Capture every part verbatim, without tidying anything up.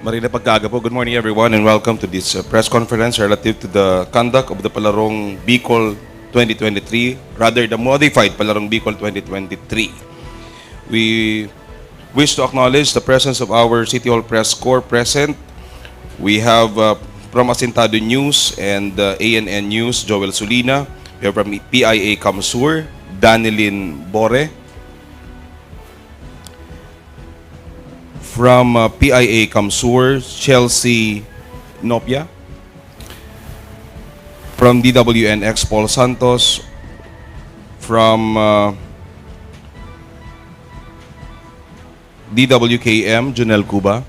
Maray na pagkaaga po. Good morning, everyone, and welcome to this uh, press conference relative to the conduct of the Palarong Bicol twenty twenty-three, rather the modified Palarong Bicol twenty twenty-three. We wish to acknowledge the presence of our City Hall Press Corps present. We have uh, from Asintado News and uh, A N N News, Joel Sulina. We have from P I A CamSur, Danilin Bore. From uh, P I A CamSur, Chelsea Nopia. From D W N X, Paul Santos. From uh, D W K M, Junel Cuba.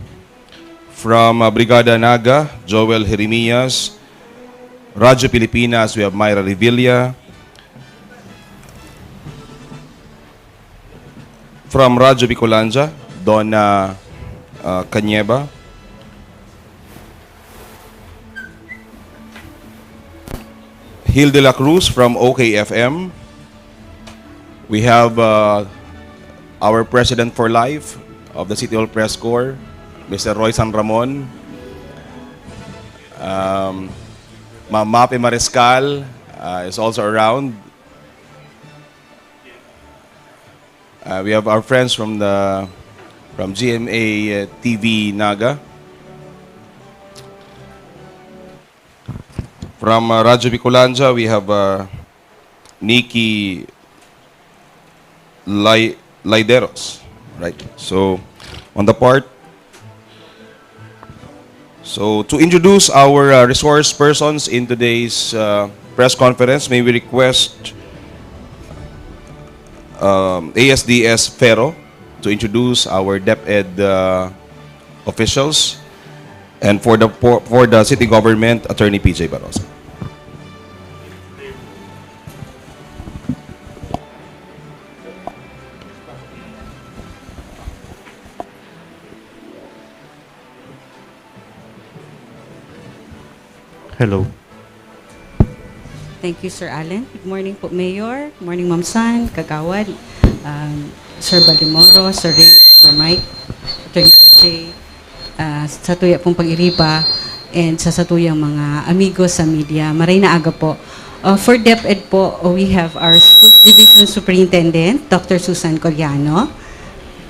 From uh, Brigada Naga, Joel Jeremias. Radyo Pilipinas, we have Myra Revilla. From Radyo Bicolandia, Donna uh, Canieva. Hilde La Cruz from O K F M. We have uh, our President for Life of the City Hall Press Corps, Mister Roy San Ramon. Um, Ma'am Mape Mariscal uh, is also around. Uh, we have our friends from the from G M A uh, T V Naga. From uh, Radyo Bicolandia, we have uh, Nikki Lai Laideros, right? So, on the part. So, to introduce our uh, resource persons in today's uh, press conference, may we request um, A S D S Fero to introduce our DepEd uh, officials, and for the for, for the city government, Attorney P J Barosa. Hello. Thank you, Sir Allen. Good morning po, Mayor. Good morning, Ma'am San, Kagawad, um, Sir Baldemoro, Sir Rin, Sir Mike, Attorney P J, uh, sa tuya pong pag-iriba, and sa satuyang mga amigos sa media. Maray na aga po. Uh, for DepEd po, we have our Schools Division Superintendent, Doctor Susan Coriano,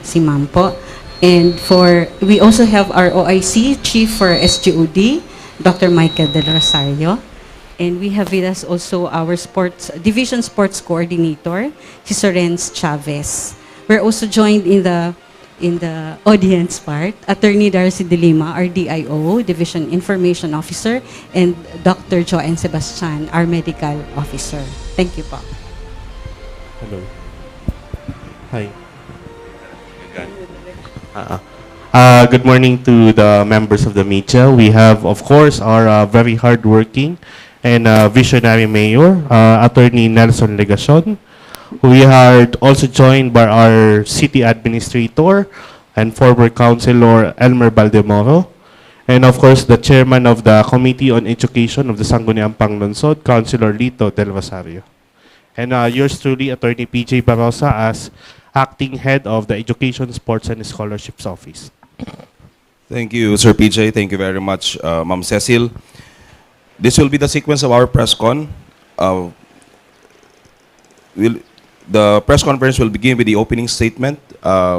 si Ma'am po. And for, we also have our O I C, Chief for S G O D, Doctor Michael Del Rosario. And we have with us also our sports division sports coordinator, si Sorens Chavez. We're also joined in the in the audience part, Attorney Darcy De Lima, our D I O, Division Information Officer, and Doctor Joanne Sebastian, our Medical Officer. Thank you po. Hello. Hi. Ah, ah. Uh, good morning to the members of the media. We have, of course, our uh, very hardworking and uh, visionary mayor, uh, Attorney Nelson Legacion. We are also joined by our city administrator and former councilor Elmer Baldemoro, and of course the chairman of the Committee on Education of the Sangguniang Panglungsod, Councilor Lito Del Rosario. And uh, yours truly, Attorney P J Barosa, as acting head of the Education, Sports, and Scholarships Office. Thank you, Sir P J. Thank you very much, uh, Ma'am Cecil. This will be the sequence of our press con. Uh, will the press conference will begin with the opening statement uh,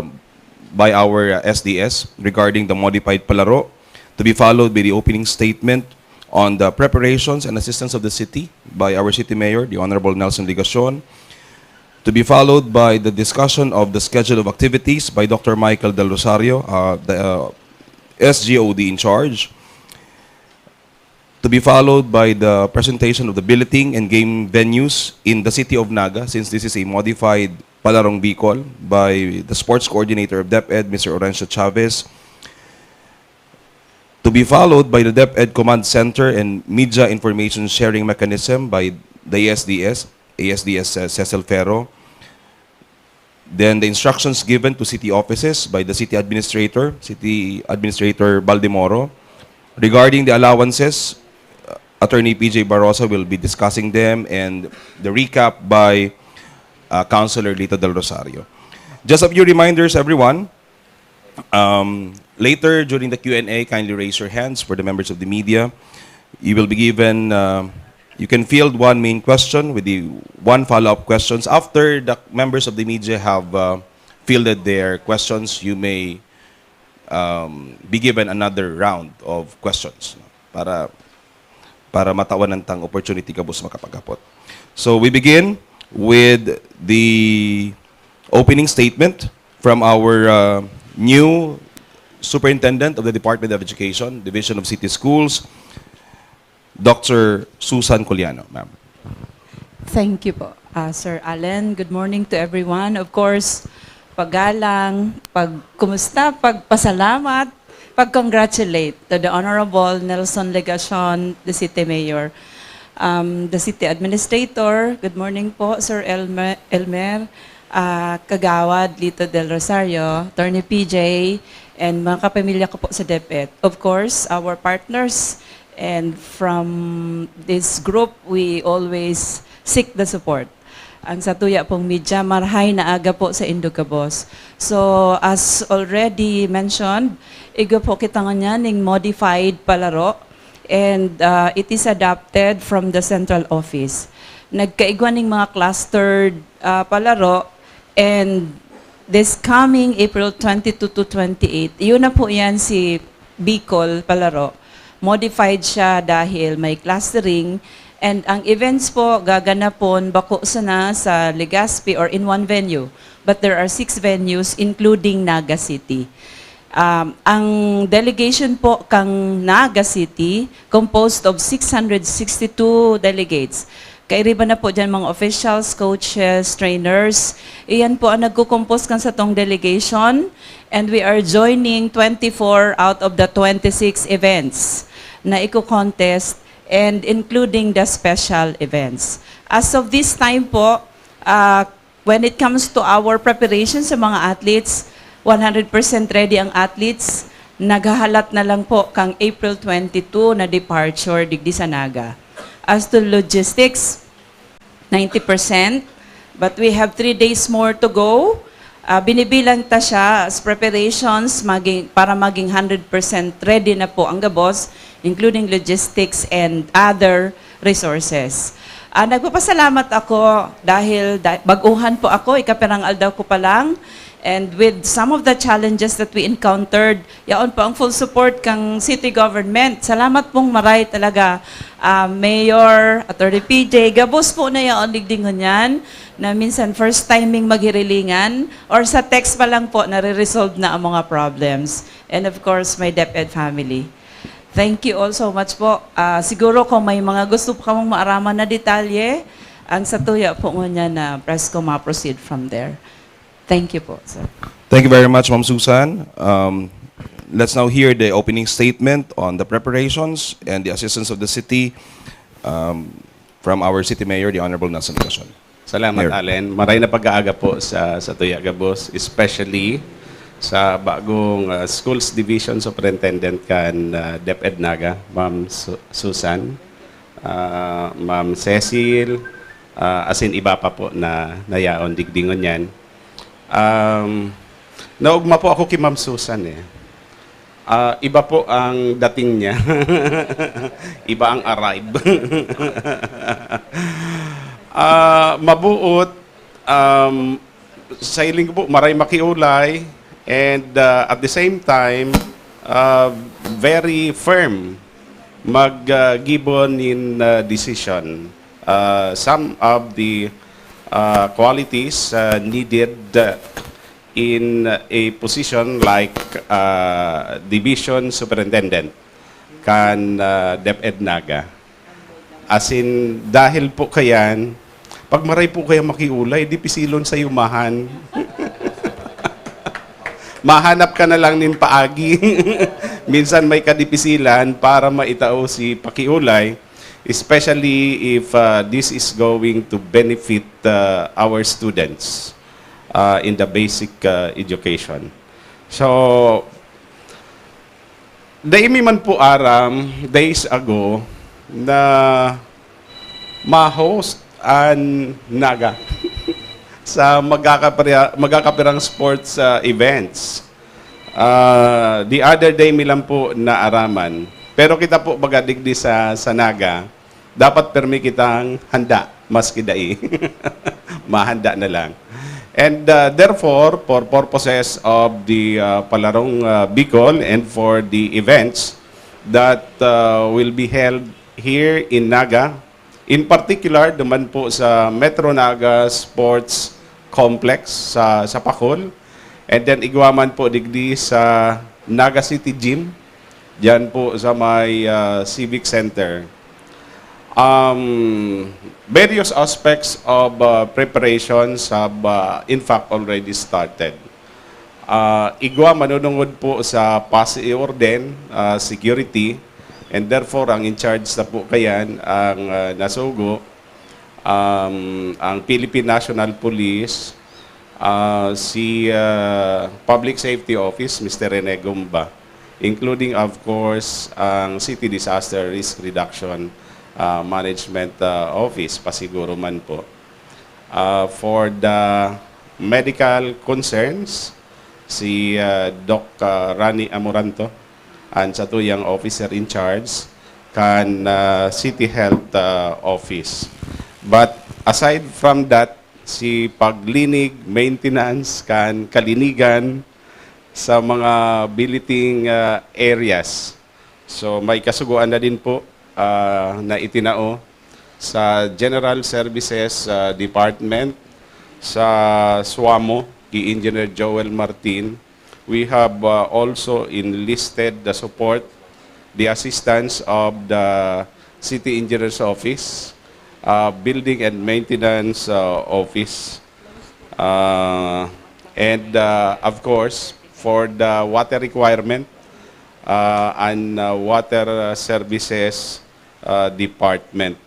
by our uh, S D S regarding the modified palaro, to be followed by the opening statement on the preparations and assistance of the city by our city mayor, the Honorable Nelson Legacion, to be followed by the discussion of the schedule of activities by Doctor Michael Del Rosario, uh, the uh, S G O D in charge, to be followed by the presentation of the billeting and game venues in the city of Naga, since this is a modified Palarong Bicol by the sports coordinator of DepEd, Mister Orencio Chavez, to be followed by the DepEd Command Center and Media Information Sharing Mechanism by the A S D S, A S D S uh, Cecil Ferro. Then the instructions given to city offices by the city administrator, City Administrator Baldemoro, regarding the allowances, uh, Attorney P J Barosa will be discussing them, and the recap by uh, Councilor Lito Del Rosario. Just a few reminders, everyone. Um, later during the Q and A, kindly raise your hands for the members of the media. You will be given, uh, you can field one main question with the one follow-up questions. After the members of the media have, uh, fielded their questions, you may, um, be given another round of questions para, para matawan tang opportunity gabos makapaghapot. So we begin with the opening statement from our, uh, new Superintendent of the Department of Education, Division of City Schools, Doctor Susan Coliano, ma'am. Thank you po, ah, Sir Allen. Good morning to everyone. Of course, paggalang, pagkumusta, pagpasalamat, pag-congratulate to the Honorable Nelson Legacion, the City Mayor. Um, the City Administrator, good morning po, Sir Elmer, Elmer ah, Kagawad Lito Del Rosario, Attorney P J, and mga kapamilya ko po sa DepEd. Of course, our partners, and from this group, we always seek the support. Ang satuya pong media, marahay na aga po sa indo gabos. So, as already mentioned, igwa po kita ngunyan ning modified palaro, and, ah, it is adapted from the central office. Nagkaigwa ning mga clustered, ah, palaro, and this coming April twenty-two to twenty-eight, yun na po yan si Bicol Palaro. Modified siya dahil may clustering, and ang events po gaganapon bako sana sa Legazpi or in one venue, but there are six venues including Naga City. Um, ang delegation po kang Naga City composed of six hundred sixty-two delegates. Kairiba na po dyan mga officials, coaches, trainers. Iyan po ang nagko-compose kan satong delegation, and we are joining twenty-four out of the twenty-six events na iko-contest, and including the special events. As of this time po, ah, when it comes to our preparation sa mga athletes, one hundred percent ready ang athletes. Naghahalat na lang po kang April twenty-two na departure digdi sa Naga. As to logistics, ninety percent, but we have three days more to go. Ah, binibilang ta siya as preparations maging, para maging hundred percent ready na po ang gabos, including logistics and other resources. Ah, nagpapasalamat ako dahil da- baguhan po ako, ikapirang aldaw ko pa lang. And with some of the challenges that we encountered, yaon po ang full support kang city government. Salamat pong maray talaga, ah, Mayor, Attorney P J. Gabos po na yaon digdi ngunyan na minsan first timing maghirilingan or sa text pa lang po nare-resolve na ang mga problems. And of course, my DepEd family. Thank you all so much po. Ah, siguro kung may mga gusto pa kamong maaraman na detalye, ang satuya po ngunyan na press ko ma-proceed from there. Thank you po, sir. Thank you very much, Ma'am Susan. Um, let's now hear the opening statement on the preparations and the assistance of the city, um, from our City Mayor, the Honorable Nelson Legacion. Salamat, Mayor. Allen. Maray na pag-aaga po sa, sa Tuya Gabos, especially sa bagong, ah, Schools Division Superintendent kan, ah, DepEd Naga, Ma'am Su- Susan, ah, Ma'am Cecil, ah, asin iba pa po na nayaon digdi ngunyan. Um, naugma po ako ki Ma'am Susan eh. Ah, iba po ang dating niya. Iba ang arrive. Ah, mabuot, um, sa hiling ko po, maray makiulay, and, ah, at the same time, ah, very firm mag, ah, gibo nin, ah, decision. Ah, some of the, ah, qualities, ah, needed, ah, in a position like, ah, division superintendent kan, ah, DepEd Naga. As in, dahil po kayan, pag maray po kaya makiulay, dipisilon sa yumahan. Mahanap ka na lang nin paagi. Minsan may kadipisilan para maitao si pakiulay, especially if, ah, this is going to benefit, ah, our students, ah, in the basic, ah, education. So, dai mi man po aram days ago na ma-host an Naga sa magkakapira- magkakapirang sports, ah, events. Ah, the other day mi lang po naaraman. Pero kita po baga digdi sa, sa Naga, dapat permi kitang handa, maski dai. Mahanda na lang. And, uh, therefore, for purposes of the, uh, Palarong, uh, Bicol and for the events that, uh, will be held here in Naga, in particular, duman po sa Metro Naga Sports Complex sa, sa Pacol, and then igwa man po digdi sa Naga City Gym, diyan po sa may, uh, Civic Center. Um, various aspects of, uh, preparations have, uh, in fact, already started. Ah, igwa manunungod po sa pasi orden, ah, security, and therefore ang in charge na po kayan ang, ah, nasugo, um, ang Philippine National Police, ah, si, ah, Public Safety Office, Mister Rene Gumba, including, of course, ang City Disaster Risk Reduction, ah, Management, ah, Office, pasiguro man po. Ah, for the medical concerns, si, ah, Doc, ah, Rani Amoranto, an satuyang officer in charge kan, ah, City Health, ah, Office. But aside from that, si paglinig, maintenance kan kalinigan sa mga billeting, ah, areas. So, may kasugoan na din po, ah, na itinao sa General Services, ah, Department, sa SWAMO, kay Engineer Joel Martin. We have, ah, also enlisted the support, the assistance of the City Engineer's Office, ah, Building and Maintenance, ah, Office. Ah, and, ah, of course, for the water requirement, ah, and, ah, water services, ah, department.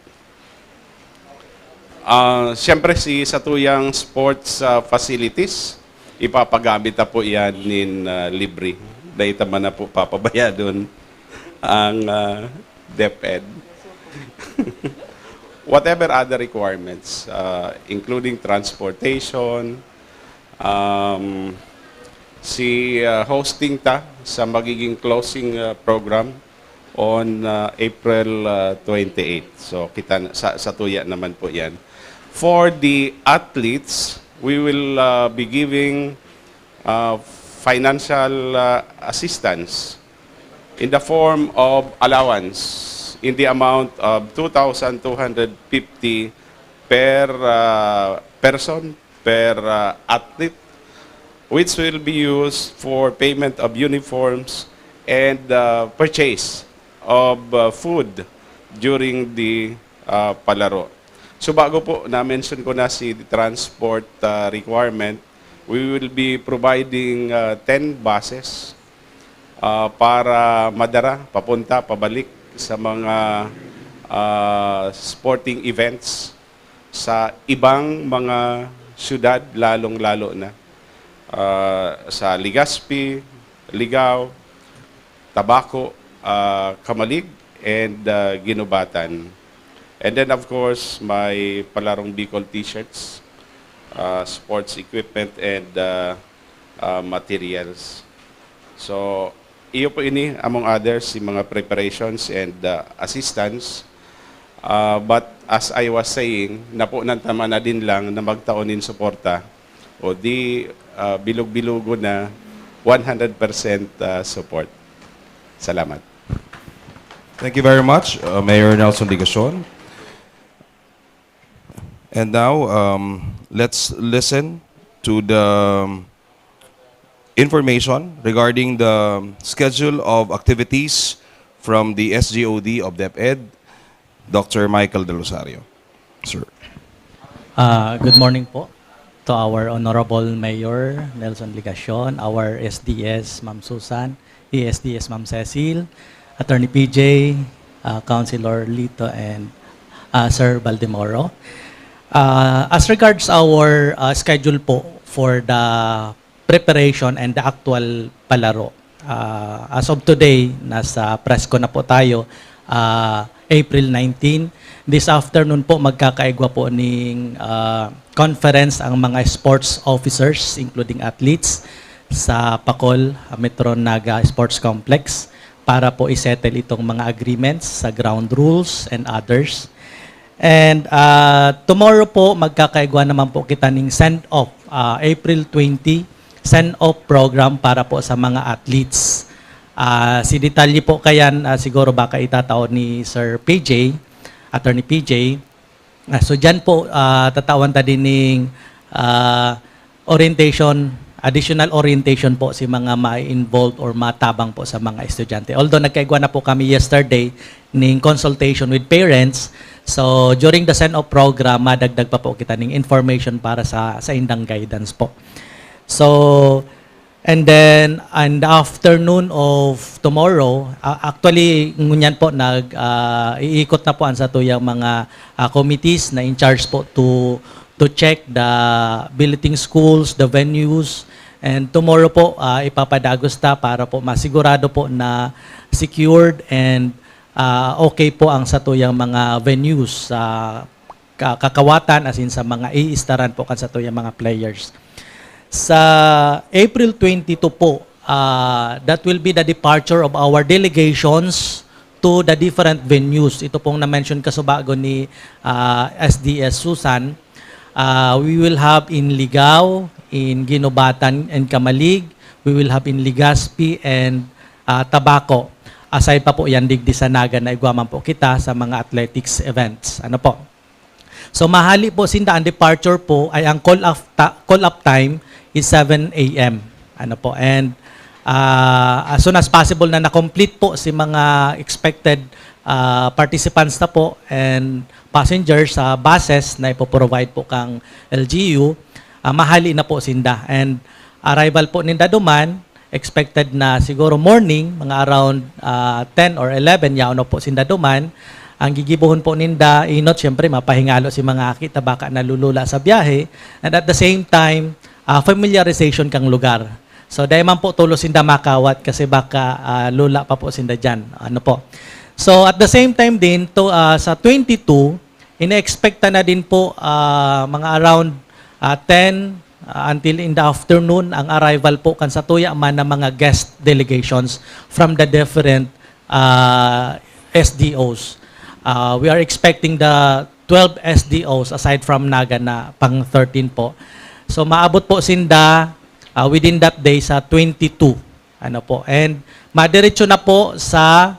Ah, siyempre, si satuyang sports, ah, facilities, ipapagamit na po yan nin, ah, libre. Dai ta man na po papabayadon ang, ah, DepEd. Whatever other requirements, ah, including transportation, um, si, ah, hosting ta sa magiging closing, ah, program on, ah, April, ah, twenty-eight. So, kita na, sa, satuya naman po yan. For the athletes, we will, ah, be giving, ah, financial, ah, assistance in the form of allowance in the amount of two thousand two hundred fifty per, ah, person, per, ah, athlete, which will be used for payment of uniforms and, ah, purchase of, ah, food during the, ah, palaro. So, bago po, na-mention ko na si transport, ah, requirement. We will be providing, ah, ten buses, ah, para madara papunta, pabalik sa mga, ah, sporting events sa ibang mga syudad, lalong-lalo na, ah, sa Legazpi, Ligao, Tabaco, ah, Camalig, and, ah, Guinobatan. And then, of course, may Palarong Bicol T-shirts, ah, sports equipment, and, ah, ah, materials. So, iyo po ini, among others, si mga preparations and, ah, assistance. Ah, but as I was saying, naponan ta man na din lang na magtao nin suporta o di, ah, bilog-bilogon na one hundred percent, ah, support. Salamat. Thank you very much, uh, Mayor Nelson Legacion. And now, um, let's listen to the, um, information regarding the schedule of activities from the S G O D of DepEd, Doctor Michael Del Rosario. Sir. Ah, good morning po to our Honorable Mayor Nelson Legacion, our S D S Ma'am Susan, E S D S Ma'am Cecil, Attorney P J, ah, Councilor Lito, and, ah, Sir Baldemoro. Ah, as regards our, ah, schedule po for the preparation and the actual palaro, ah, as of today, nasa presko na po tayo, ah, April nineteen. This afternoon po, magkakaigwa po ning, ah, conference ang mga sports officers, including athletes. sa Pacol, ah, Metro Naga Sports Complex para po i-settle itong mga agreements sa ground rules and others. And, ah, tomorrow po, magkakaigwa naman po kita ning send-off, ah, April twenty, send-off program para po sa mga athletes. Ah, si detalye po kayan, ah, siguro baka itatao ni Sir P J, Attorney P J. Ah, so, dyan po, ah, tatawan ta din ning, ah, orientation, additional orientation po si mga ma-involve or matabang po sa mga estudyante. Although nagkaigwa na po kami yesterday ning consultation with parents, so during the send-off program, madagdag pa po kita ning information para sa, sa indang guidance po. So, and then, in the afternoon of tomorrow, ah, actually, ngunyan po, nag, ah, iikot na po ang satuyang mga, ah, committees na in charge po to, to check the billeting schools, the venues, and tomorrow po, ah, ipapadagos ta para po masigurado po na secured and, ah, okay po ang satuyang mga venues sa ka-, kakawatan, as in sa mga iistaran po kan satuyang mga players. Sa April twenty-two po, ah, that will be the departure of our delegations to the different venues. Ito pong na-mention kasubago ni, ah, S D S Susan. Ah, we will have in Ligao, in Guinobatan and Camalig, we will have in Legazpi and, ah, Tabaco. Aside pa po yan, digdi sa Naga na igwa man po kita sa mga athletics events. Ano po? So, mahali po sinda, ang departure po ay ang call up ta-, call up time is seven A M. Ano po? And, ah, as soon as possible na na-complete po si mga expected, ah, participants na po and passengers sa buses na ipo-provide po kang L G U, ah, mahali na po sinda. And arrival po ninda duman, expected na siguro morning, mga around, ah, ten or eleven, yaon na po sinda duman. Ang gigibohon po ninda, enot, siyempre, mapahingalo si mga aki ta baka nalulula sa biyahe. And at the same time, ah, familiarization kang lugar. So, dai man po tolos sinda makawat kasi baka, ah, lula pa po sinda dyan. Ano po? So, at the same time din, to, ah, sa twenty-two, ina-expect ta na din po, ah, mga around, ah, ten, ah, until in the afternoon, ang arrival po kan satuya man na mga guest delegations from the different, ah, S D Os. Ah, we are expecting the twelve S D Os aside from Naga na pang thirteen po. So, maabot po sinda, ah, within that day sa twenty-two. Ano po? And madiretso na po sa,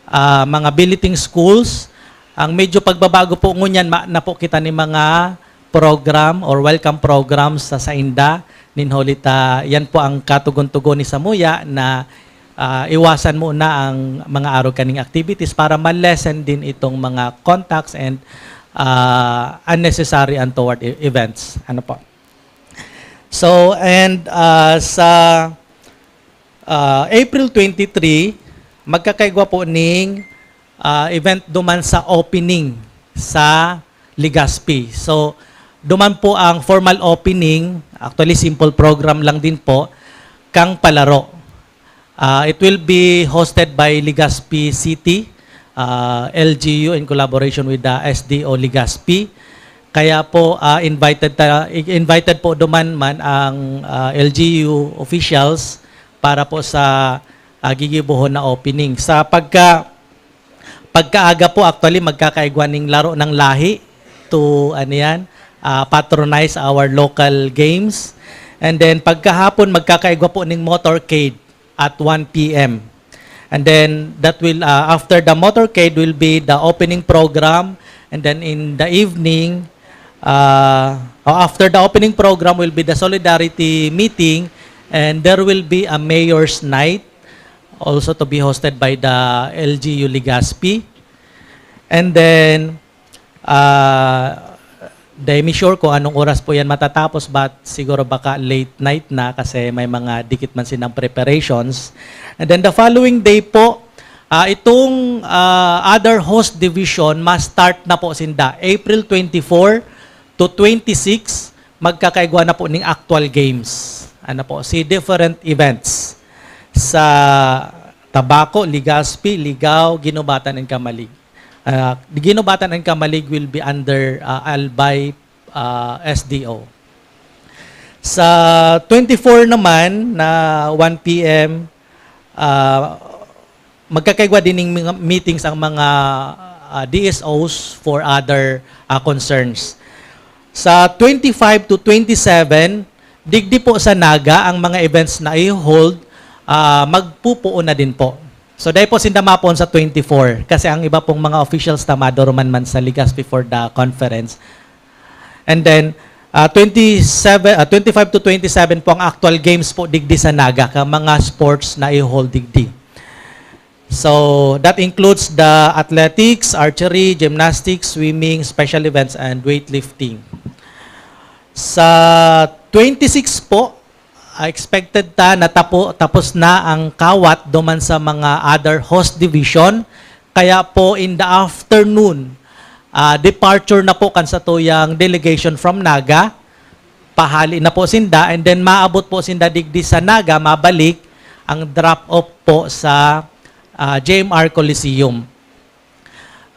ah, mga billeting schools. Ang medyo pagbabago po ngunyan, ma-, na po kita ni mga program or welcome programs sa sainda. Nin huli ta, yan po ang katugon-tugon ni samuya na, ah, iwasan muna ang mga arog kaning activities para ma-lessen din itong mga contacts and, ah, unnecessary untoward e-, events. Ano po? So, and, ah, sa, ah, April twenty-three, magkakaigwa po ning, ah, event duman sa opening sa Legazpi. So, duman po ang formal opening. Actually, simple program lang din po, kang palaro. Ah, it will be hosted by Legazpi City, ah, L G U in collaboration with the S D O Legazpi. Kaya po, ah, invited ta-, invited po duman man ang, ah, L G U officials para po sa, ah, gigibohon na opening. Sa pagka-, pagkaaga po, actually, magkakaigwa ning laro ng lahi to, ano yan, ah, patronize our local games. And then, pagkahapon, magkakaigwa po ning motorcade at one P M. And then, that will, ah, after the motorcade will be the opening program. And then, in the evening, ah, oh, after the opening program will be the solidarity meeting. And there will be a mayor's night also to be hosted by the L G U Legazpi. And then, ah, di mi sure kung anong oras po yan matatapos, but siguro baka late night na kasi may mga dikit man sinang preparations. And then the following day po, ah, itong, ah, other host division, ma-start na po sinda April twenty-four to twenty-six, magkakaigwa na po ning actual games. Ano po, si different events sa Tabaco, Legazpi, Ligao, Guinobatan, and Camalig. Ah, Guinobatan and Camalig will be under, ah, Albay, ah, S D O. Sa twenty-four naman na one P M, ah, magkakaigwa din ng mga meetings ang mga, ah, D S Os for other, ah, concerns. Sa twenty-five to twenty-seven, digdi po sa Naga ang mga events na i-hold, ah, magpupuon na din po. So, dahil po sinda mapuon sa twenty-four, kasi ang iba pong mga officials na madoroman man sa Legazpi for the conference. And then, ah, twenty-seven, ah, twenty-five to twenty-seven po ang actual games po digdi sa Naga, ka mga sports na i-hold digdi. So, that includes the athletics, archery, gymnastics, swimming, special events, and weightlifting. Sa twenty-six po, ah, expected ta na tapo-, tapos na ang kawat duman sa mga other host division. Kaya po in the afternoon, ah, departure na po kan satuyang delegation from Naga. Pahali na po sinda, and then maabot po sinda digdi sa Naga, mabalik ang drop off po sa, ah, J M R Coliseum.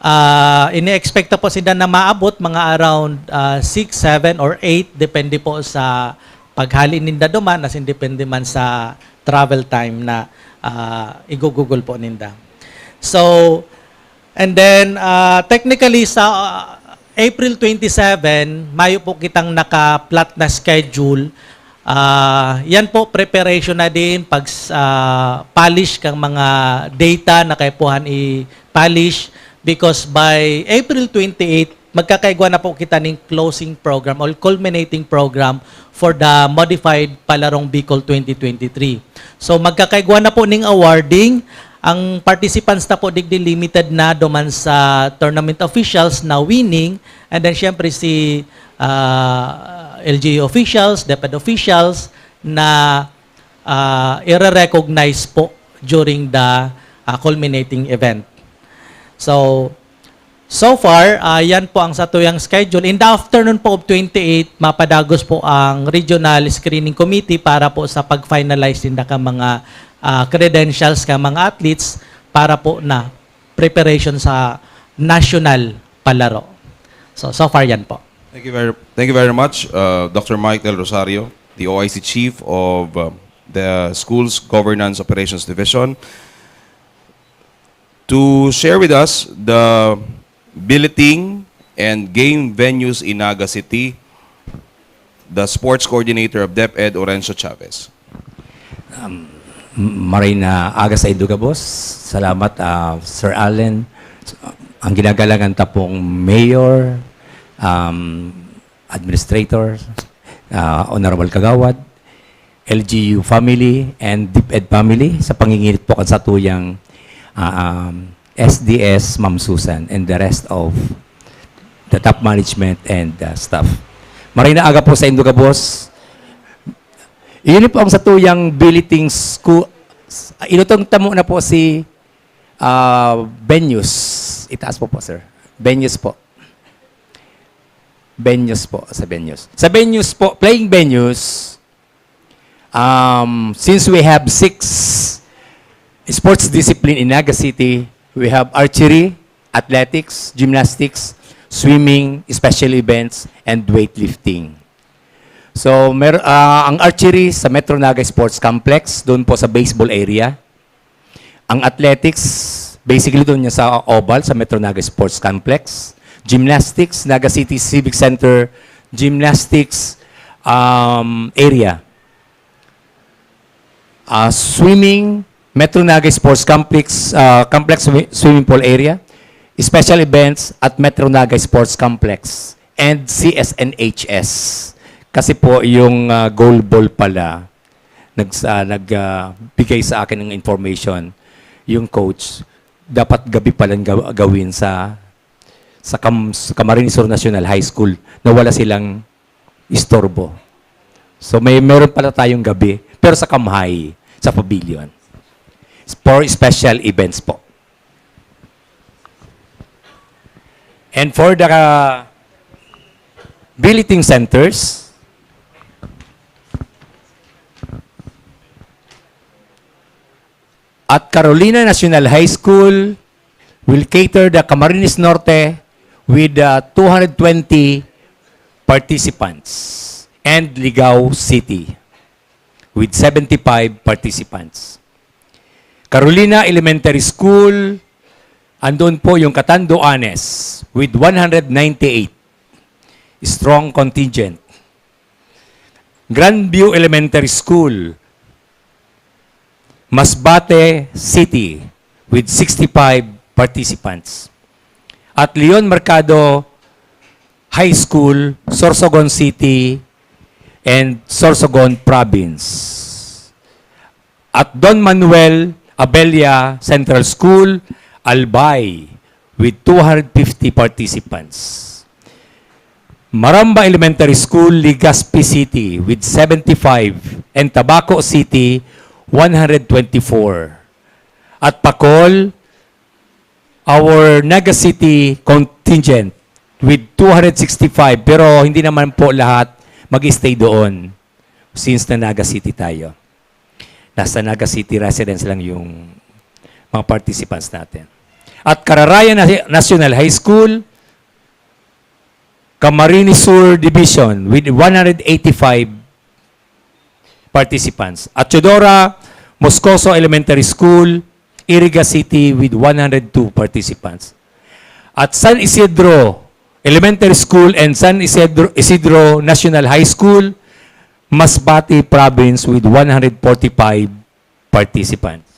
Ah, ini-expect na po sinda na maabot mga around, ah, six, seven, or eight, depende po sa paghali ninda duman, as in depende man sa travel time na, ah, igugugol po ninda. So, and then, ah, technically sa, ah, April twenty-seven, mayo po kitang naka-plot na schedule. Ah, yan po, preparation na din, pag, ah, polish kang mga data na kaipuhan i-polish, because by April twenty-eight, magkakaigwa na po kita ning closing program or culminating program for the modified Palarong Bicol twenty twenty-three. So, magkakaigwa na po ning awarding. Ang participants na po digdi limited na duman sa tournament officials na winning, and then syempre si, ah, L G U officials, DepEd officials na, ah, ire-recognize po during the, ah, culminating event. So, so far, ah, yan po ang satuyang schedule. In the afternoon po of twenty-eight, mapadagos po ang Regional Screening Committee para po sa pag-finalize ninda ka mga, ah, credentials ka mga athletes para po na preparation sa national palaro. So, so far yan po. Thank you very, thank you very much, uh, Doctor Mike Del Rosario, the O I C Chief of, um, the Schools Governance Operations Division, to share with us the billeting and game venues in Naga City, the sports coordinator of DepEd, Orencio Chavez. Um, maray na aga sa indo gabos. Salamat, ah, Sir Allen. Ang ginagalangan ta pong mayor, um, administrator, ah, honorable kagawad, L G U family, and DepEd family sa pangingirit po kan satuyang, ah, um, S D S, Ma'am Susan, and the rest of the top management and, uh, staff. Maray na aga po sa indo gabos. Iyon po ang satuyang billeting school. Inutong tamo na po si, ah, Benius. Itaas po po, sir. Benius po. Benius po, sa Benius. Sa Benius po, playing Benius, um, since we have six sports discipline in Naga City, we have archery, athletics, gymnastics, swimming, special events, and weightlifting. So, mer ah, ang archery sa Metro Naga Sports Complex, doon po sa baseball area. Ang athletics, basically doon niya sa oval, sa Metro Naga Sports Complex. Gymnastics, Naga City Civic Center, gymnastics, um, area. Ah, swimming, Metro Naga Sports Complex, ah, Complex swi- Swimming Pool Area. Special events at Metro Naga Sports Complex and C S N H S. Kasi po yung, ah, goal ball pala, nags, ah, nag, ah, bigay sa akin ng information, yung coach, dapat gabi palang gaw- gawin sa, sa, Cam- sa Camarines Sur National High School na wala silang istorbo. So may meron pala tayong gabi, pero sa Kamhay, sa pavilion. For special events po. And for the, uh, billeting centers, at Carolina National High School will cater the Camarines Norte with, uh, two hundred twenty participants. and Ligao City with seventy-five participants. Carolina Elementary School, andun po yung Catanduanes with one hundred ninety-eight. Strong contingent. Grandview Elementary School, Masbate City with sixty-five participants. At Leon Mercado High School, Sorsogon City and Sorsogon Province. At Don Manuel Abella Central School, Albay, with two hundred fifty participants. Maramba Elementary School, Legazpi City, with seventy-five, and Tabaco City, one hundred twenty-four. At Pacol, our Naga City contingent with two hundred sixty-five, pero hindi naman po lahat mag-stay doon since na Naga City tayo. Nasa Naga City residence lang yung mga participants natin. At Cararaya Na-, National High School, Camarines Sur Division with one hundred eighty-five participants. At Teodora Moscoso Elementary School, Iriga City with one hundred two participants. At San Isidro Elementary School and San Isidro, Isidro National High School, Masbate Province with one hundred forty-five participants.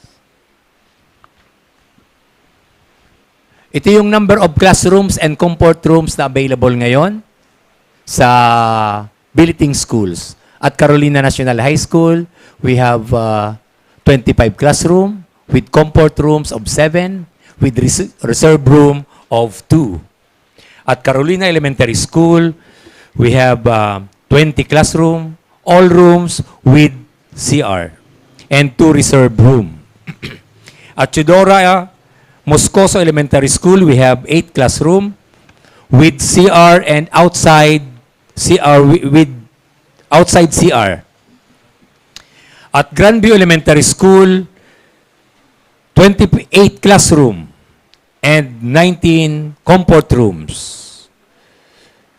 Ito yung number of classrooms and comfort rooms na available ngayon sa billeting schools. At Carolina National High School, we have uh, twenty-five classroom with comfort rooms of seven, with res- reserve room of two. At Carolina Elementary School, we have uh, twenty classroom, all rooms with C R, and two reserve room. At Teodora uh, Moscoso Elementary School, we have eight classroom with C R and outside C R wi- with outside C R. At Grandview Elementary School, twenty-eight classroom and nineteen comfort rooms.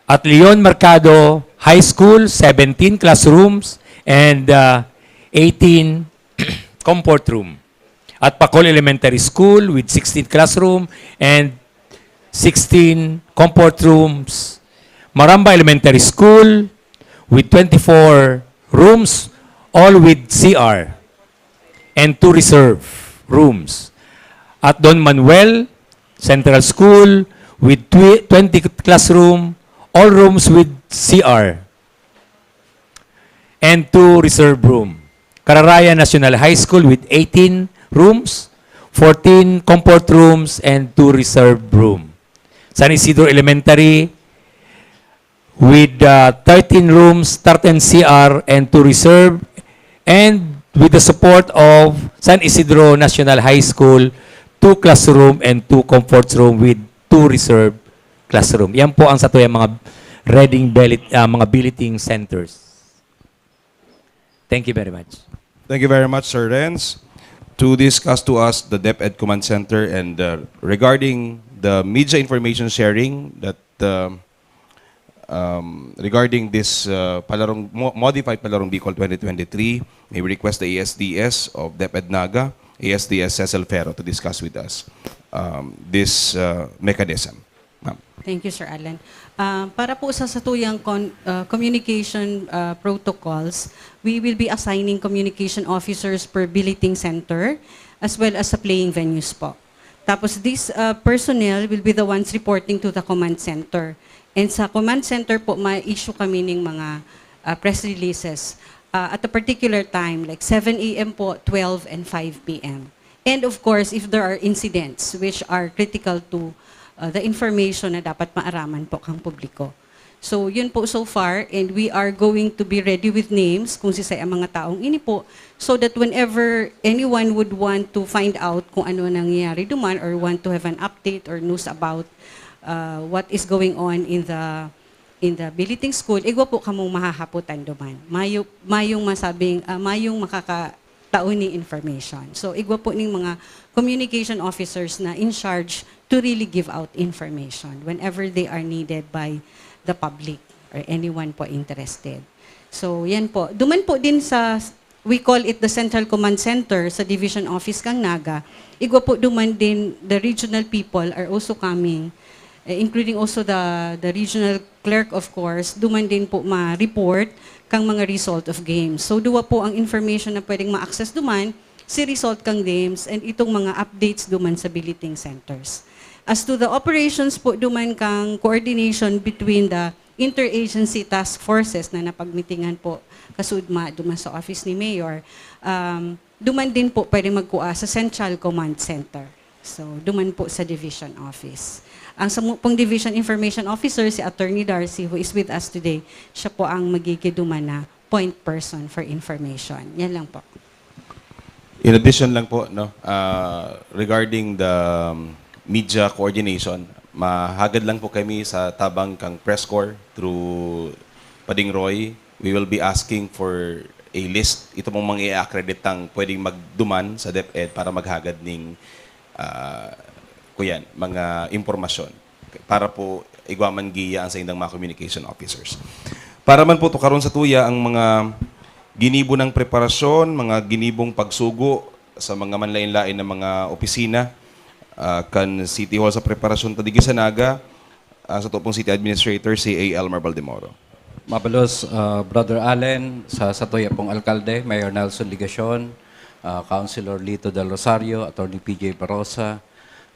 At Leon Mercado High School, seventeen classrooms and uh, eighteen comfort room. At Pacol Elementary School with sixteen classroom and sixteen comfort rooms. Maramba Elementary School with twenty-four rooms, all with C R and two reserve rooms. At Don Manuel Central School with twi- twenty classroom, all rooms with C R and two reserve room. Cararaya National High School with eighteen rooms, fourteen comfort rooms, and two reserve room. San Isidro Elementary with uh, thirteen rooms, thirteen C R, and two reserve, and with the support of San Isidro National High School, two classroom and two comfort room with two reserve classroom. Yan po ang satuyang mga reading billet, ah, mga billeting centers. Thank you very much. Thank you very much, Sir Renz. To discuss to us the DepEd Command Center and uh, regarding the media information sharing that uh, um, regarding this uh, Palarong mo- modified Palarong Bicol twenty twenty-three, may request the A S D S of DepEd Naga, A S D S Cecil Ferro to discuss with us um, this uh, mechanism. Ma'am. Thank you, Sir Alan. Ah, para po sa satuyang con- ah, communication ah, protocols, we will be assigning communication officers per billeting center as well as sa playing venues po. Tapos these ah, personnel will be the ones reporting to the command center. And sa command center po, ma-issue kami ng mga ah, press releases ah, at a particular time, like seven a m po, twelve and five p m. And of course, if there are incidents which are critical to uh, the information na dapat maaraman po kang publiko. So, yun po so far, and we are going to be ready with names kung sisay ang mga taong ini po, so that whenever anyone would want to find out kung ano nangyayari duman or want to have an update or news about uh, what is going on in the in the billeting school, igwa po kamong mahahapotan duman. Mayo, mayong masabing, ah, mayong makakatao ni information. So, igwa po ning mga communication officers na in charge to really give out information whenever they are needed by the public or anyone po interested. So, yan po. Duman po din sa, we call it the Central Command Center sa Division Office kang Naga. Igwa po duman din, the regional people are also coming, eh, including also the, the regional clerk, of course, duman din po ma-report kang mga result of games. So, duwa po ang information na pwedeng ma-access duman, si result kang games and itong mga updates duman sa billeting centers. As to the operations po duman kang coordination between the interagency task forces na napagmitingan po kasudma duman sa office ni Mayor, um, duman din po pwede magkua sa Central Command Center. So, duman po sa division office. Ang sa pong division information officer, si Attorney Darcy, who is with us today, siya po ang magigiduman na point person for information. Yan lang po. In addition lang po, no, uh, regarding the um, media coordination, mahagad lang po kami sa tabang kang press corps through Pading Roy. We will be asking for a list. Ito pong mga i-accredit ang pwedeng magduman sa DepEd para maghagad ning uh, kuyan, mga impormasyon para po igwa man giya ang sa indang mga communication officers. Para man po tukaron sa tuya ang mga ginibo ng preparasyon, mga ginibong pagsugo sa mga manlain-lain na mga opisina uh, kan City Hall sa preparasyon ta digi sa Naga, uh, sa tupong City Administrator si A. Elmer Baldemoro. Mabalos, uh, Brother Allen, sa satuya pong alkalde, Mayor Nelson Legacion, uh, Councilor Lito Del Rosario, Attorney P J Barosa,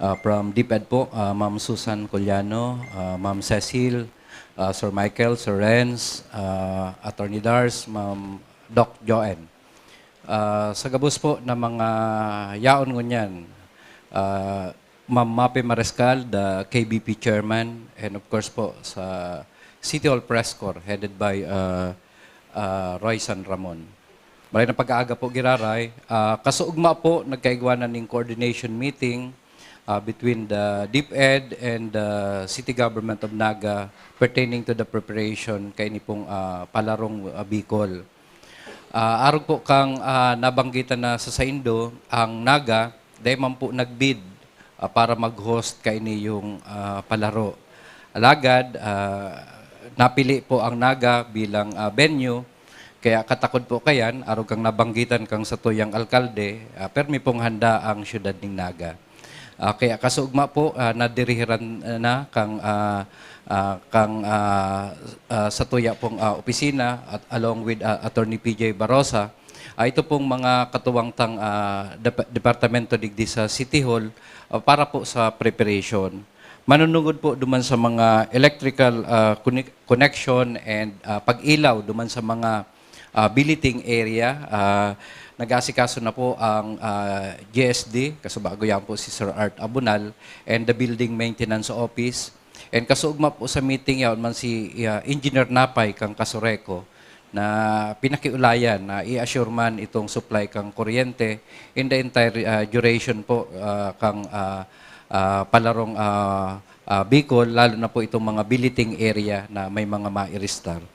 uh, from DepEd po, uh, Ma'am Susan Coliano, uh, Ma'am Cecil, uh, Sir Michael, Sir Renz, uh, Attorney Dars, Ma'am Doc Joen. Uh, sa gabos po na mga yaon ngunyan, uh, Ma'am Mape Mariscal, the K B P chairman, and of course po sa City Hall Press Corps headed by uh, uh, Roy San Ramon. Maray na pag-aaga po, Giraray. Uh, kasuugma po, nagkaigwanan ning coordination meeting uh, between the DepEd and the City Government of Naga pertaining to the preparation kaini pong uh, palarong uh, Bicol. Uh, arog po kang uh, nabanggitan na sa saindo, ang Naga, dai man po nag-bid ah, para mag-host kaini yung ah, palaro. Alagad, ah, napili po ang Naga bilang ah, venue, kaya katakod po kayan, arog kang nabanggitan kang satuyang alkalde, ah, permi pong handa ang siyudad ning Naga. Ah, kaya kasuugma po, ah, nadirihiran na kang ah, ah, kang ah, ah, satuya pong ah, opisina at along with ah, Attorney P J Barosa, Ah, ito pong mga katuwang tang ah, dep- departamento digdi sa City Hall ah, para po sa preparation. Manunungod po duman sa mga electrical ah, conne- connection and ah, pag-ilaw duman sa mga ah, billeting area. Ah, nag-aasikaso na po ang ah, G S D, kasubago yan po si Sir Art Abunal, and the Building Maintenance Office. And kasuugma po sa meeting yaon man si ah, Engineer Napay kang Kasureco na pinakiulayan na i-assure man itong supply kang kuryente in the entire ah, duration po ah, kang ah, ah, palarong ah, ah, Bicol, lalo na po itong mga billeting area na may mga mairistar.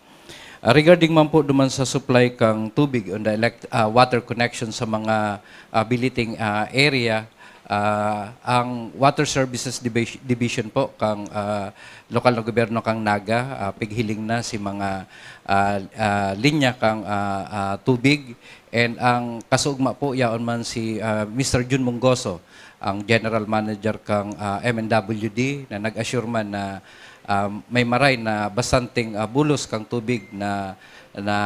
Ah, regarding man po duman sa supply kang tubig on the elect, ah, water connection sa mga ah, billeting ah, area, ah, ang Water Services Divis- Division po kang ah, lokal na gobyerno kang Naga, ah, pighiling na si mga ah, ah, linya kang ah, ah, tubig, and ang kasuugma po yaon man si ah, Mister Jun Munggoso, ang general manager kang ah, M N W D, na nag-assure man na ah, may maray na bastanting ah, bulos kang tubig na na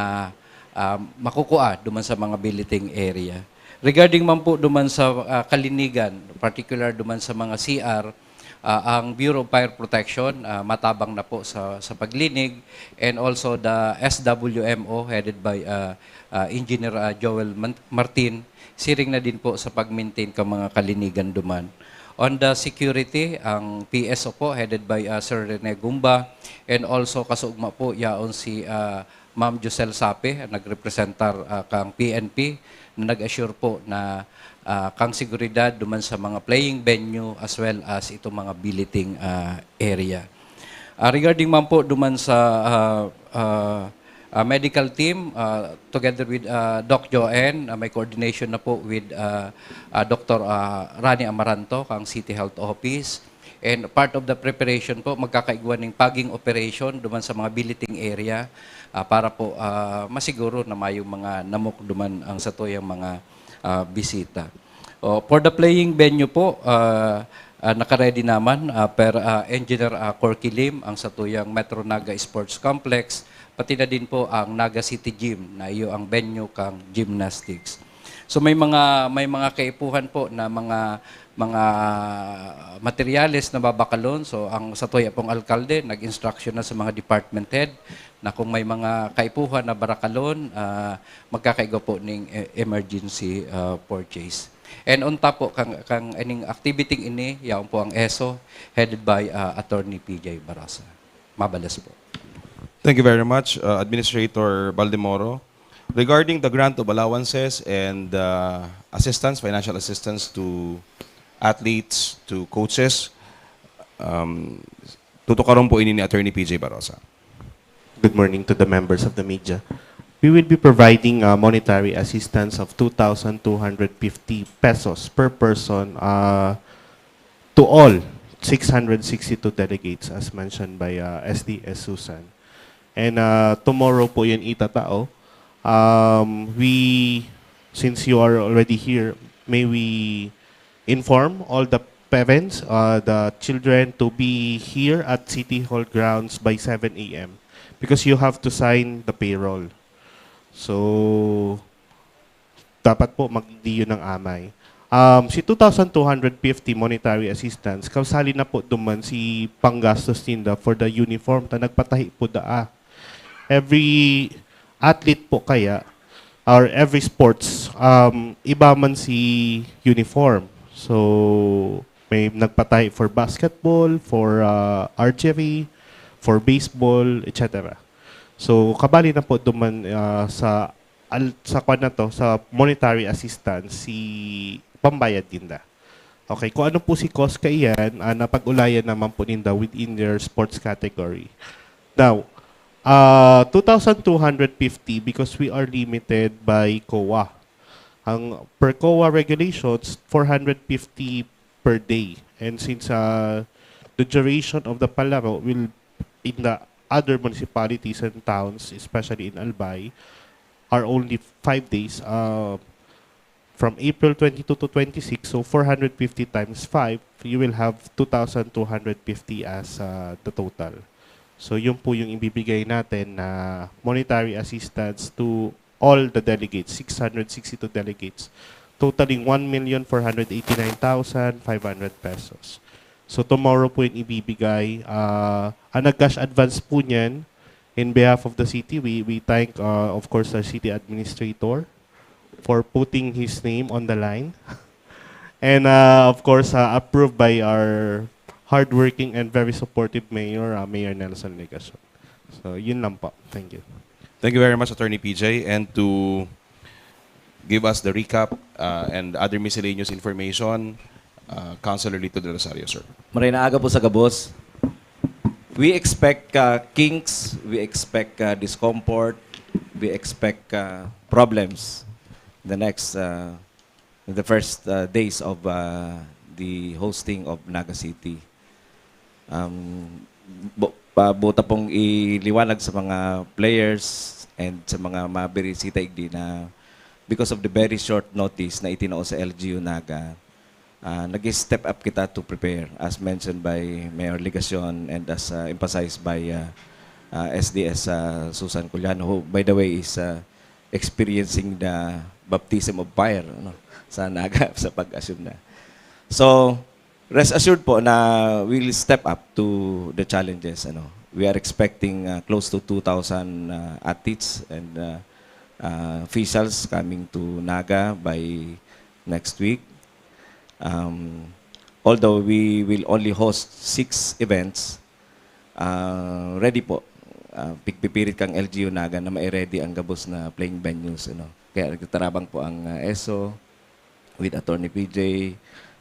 ah, makukua duman sa mga billeting area. Regarding man po duman sa ah, kalinigan, particular duman sa mga C R, ah, ang Bureau of Fire Protection ah, matabang na po sa sa paglinig, and also the S W M O headed by ah, ah, Engineer ah, Joel Man- Martin, siring na din po sa pag-maintain ka mga kalinigan duman. On the security, ang P S O po headed by ah, Sir Rene Gumba, and also kasuugma po yaon si ah, Ma'am Josel Sape, nagrepresentar ah, kang P N P, na nag-assure po na ah, kang seguridad duman sa mga playing venue as well as itong mga billeting ah, area. Ah, regarding man po duman sa ah, ah, ah, medical team, ah, together with ah, Doc Joanne, ah, may coordination na po with ah, ah, Doctor ah, Rani Amaranto, kang City Health Office. And part of the preparation po, magkakaigwa ning paging operation duman sa mga billeting area. ah, para po, ah, masiguro na mayong mga namukduman ang satuyang mga, ah, bisita. O, for the playing venue po, ah, ah, naka-ready naman, ah, per, ah, Engineer, ah, Corky Lim, ang satuyang Metro Naga Sports Complex, pati na din po ang Naga City Gym na iyo ang venue kang gymnastics. So may mga, may mga kaipuhan po na mga, mga materyales na babakalon. So ang satuya pong alkalde, nag-instruction na sa mga department head na kung may mga kaipuhan na barakalon, ah, magkakaigwa po ning e-, emergency, ah, purchase. And on top po, kang, kang ining activity ini, yaon po ang ESO, headed by, ah, Attorney P J Barosa. Mabalas po. Thank you very much, uh, Administrator Baldemoro. Regarding the grant of allowances and uh, assistance, financial assistance to athletes, to coaches, um, tutukaron po ini ni Attorney P J Barosa. Good morning to the members of the media. We will be providing uh, monetary assistance of two thousand two hundred fifty pesos per person uh, to all six hundred sixty-two delegates, as mentioned by uh, S D S Susan. And uh, tomorrow po yun itatao. Um, we, since you are already here, may we inform all the parents, uh, the children to be here at City Hall grounds by seven a.m. because you have to sign the payroll. So, dapat po magdiyo ng amay. Um, si two thousand two hundred fifty monetary assistance, kasali na po duman si panggastos ninda for the uniform ta nagpatahi po daa. Every athlete po kaya, or every sports, um, iba man si uniform. So, may nagpatahi for basketball, for uh, archery, for baseball, et cetera. So, kabali na po duman uh, sa al- sa kwan na to, sa monetary assistance, si pambayad ninda. Okay, kung ano po si cost kaiyan, ah, napag-ulayan naman po ninda within their sports category. Now, uh, two thousand two hundred fifty because we are limited by COA. Ang per COA regulations, four hundred fifty per day. And since uh, the duration of the palaro will in the other municipalities and towns, especially in Albay, are only five days. Uh, from April twenty-two to twenty-six, so four hundred fifty times five, you will have two thousand two hundred fifty as uh, the total. So yun po yung ibibigay natin na monetary assistance to all the delegates, six hundred sixty-two delegates, totaling one million four hundred eighty-nine thousand five hundred pesos. So tomorrow po yung ibibigay. Uh, ang nag-cash advance po niyan, in behalf of the city, we, we thank, uh, of course, our city administrator for putting his name on the line. And uh, of course, uh, approved by our hardworking and very supportive mayor, uh, Mayor Nelson Legacion. So, yun lang po. Thank you. Thank you very much, Attorney P J. And to give us the recap uh, and other miscellaneous information, uh, Councilor Lito del Rosario, sir. Maray na aga po sa gabos. We expect uh, kinks, we expect uh, discomfort, we expect uh, problems the next uh, in the first uh, days of uh, the hosting of Naga City. Um, bu- pa buta pong iliwanag sa mga players and sa mga mabirisita igdi na because of the very short notice na itinao sa L G U Naga, uh, nag-step up kita to prepare, as mentioned by Mayor Legacion and as uh, emphasized by uh, uh, S D S uh, Susan Culiano, who, by the way, is uh, experiencing the baptism of fire, ano, sa Naga sa pag-assume na. So, rest assured po na we'll step up to the challenges. Ano. We are expecting uh, close to two thousand uh, athletes and uh, uh, officials coming to Naga by next week. Um, although we will only host six events, uh, ready po. Uh, pigpipirit kang L G U Naga na ma-ready ang gabos na playing venues. Ano. Kaya nagtatarabang po ang uh, ESO with Attorney P J,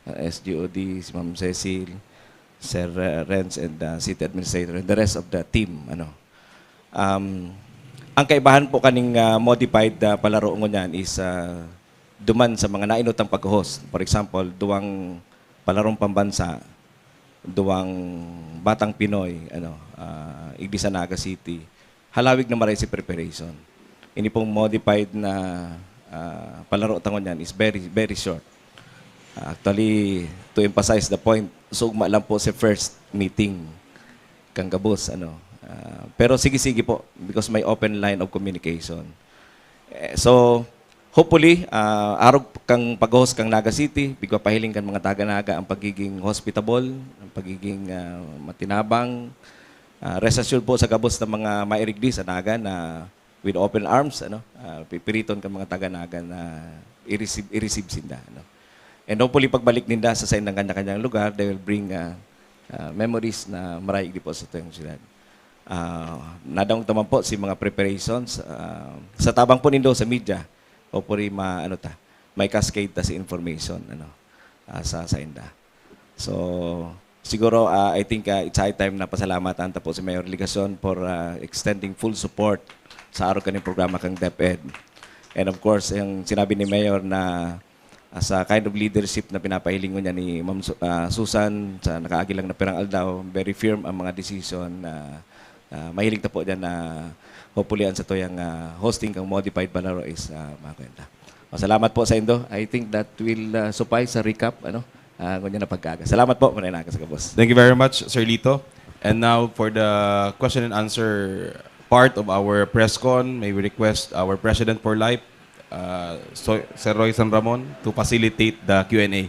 uh, S G O D, si Ma'am Cecil, Sir uh, Renz, and uh, City Administrator, and the rest of the team. Ano. Um, ang kaibahan po kaning uh, modified uh, palaro ngunyan is uh, duman sa mga nainot ang pag-host. For example, duwang palarong pambansa, duwang batang Pinoy, ano, uh, igdi sa Naga City, halawig na maray si preparation. Ini pong modified na, ah, palaro ta ngunyan is very, very short. Ah, actually, to emphasize the point, sugma lang po sa first meeting kan gabos, ano. Ah, pero sige-sige po, because may open line of communication. Eh, so, hopefully, ah, arog kan pag-host kan Naga City, pigpapahiling kan mga taga-Naga ang pagiging hospitable, ang pagiging, ah, matinabang. Ah, rest assured po sa gabos na mga mairigdi sa Naga na with open arms, ano, ah, pipiriton kan mga taga-Naga na i-receive, i-receive sinda, ano. And hopefully, pagbalik ninda sa saindang kanya-kanyang lugar, they will bring, ah, ah, memories na maraig di po sa tuyang siyudad. Ah, nadangog ta man po si mga preparations, ah, sa tabang po nindo sa media, hopefully ma-, ano ta, may cascade ta sa information, ano, ah, sa, sa inda. So, siguro, ah, I think, ah, it's high time na pasalamatan ta po si Mayor Legacion for, ah, extending full support sa arog kaning programa kang DepEd. And of course, yung sinabi ni Mayor na, ah, sa kind of leadership na pinapahiling ngunyan ni Ma'am Su-, ah, Susan, sa nakaagi lang na pirang aldaw, very firm ang mga desisyon na, ah, mahiling ta po dyan na hopefully ang sa tuyang, ah, hosting kang modified palaro is, ah, makuwenta. O, salamat po sa indo. I think that will, ah, suffice sa recap, ano, ah, ngunyan na pagkaaga. Salamat po, Manay Naga sa gabos. Thank you very much, Sir Lito. And now for the question and answer part of our press con, may we request our President for Life, uh, so, Sir Roy San Ramon, to facilitate the Q and A.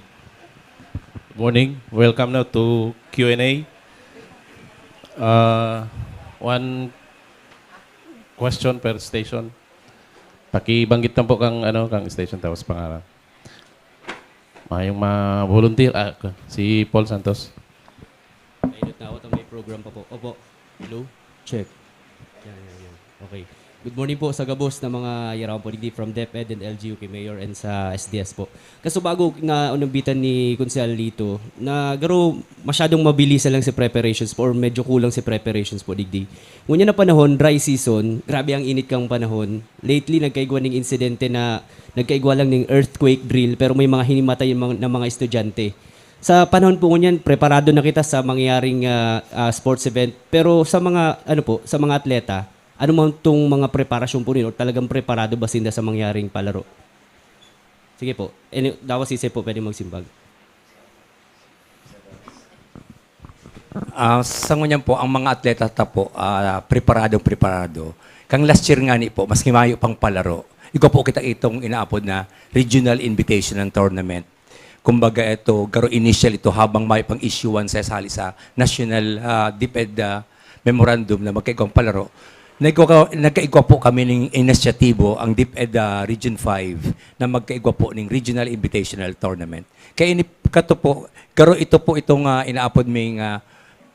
Good morning. Welcome now to Q and A. Uh, one question per station. Pakibanggit lang po kang, ano, kang station tapos pangalan. Mayong ma-volunteer, ah, si Paul Santos. Ay, natawat ang may program pa po. Opo. Hello? Check. Yan, yan, yan. Okay. Good morning po sa gabos na mga yarawan po digdi from DepEd and L G U kay Mayor and sa S D S po. Kaso bago na unambitan ni Konsehal Lito, na garo masyadong mabilis lang si preparations po or medyo kulang si preparations po digdi. Ngunyan na panahon, dry season, grabe ang init kang panahon. Lately, nagkaigwa ning insidente na nagkaigwa lang ning earthquake drill, pero may mga hinimatay yung mga, ng mga estudyante. Sa panahon po ngunyan, preparado na kita sa mangyayaring, ah, ah, sports event. Pero sa mga, ano po, sa mga atleta, ano man tong mga preparasyon po ninyo? Talagang preparado ba sinda sa mangyaring palaro? Sige po. Any, dawa sisay po pwede magsimbag. Ah, sa ngunyan po, ang mga atleta ta po, ah, preparadong preparado. Kang last year ngani po, maski mayo pang palaro, igwa po kita itong inaapod na Regional Invitational Tournament. Kumbaga ito, garo initial ito habang mayo pang issuance sa hali sa National, ah, DepEd, ah, Memorandum na magkaigwang palaro. Nagkaigwa, nagkaigwa po kami ning inisyatibo, ang DepEd, ah, Region five, na magkaigwa po ning Regional Invitational Tournament. Kaya ini, kato po, garo ito po itong, ah, inaapod ming, ah,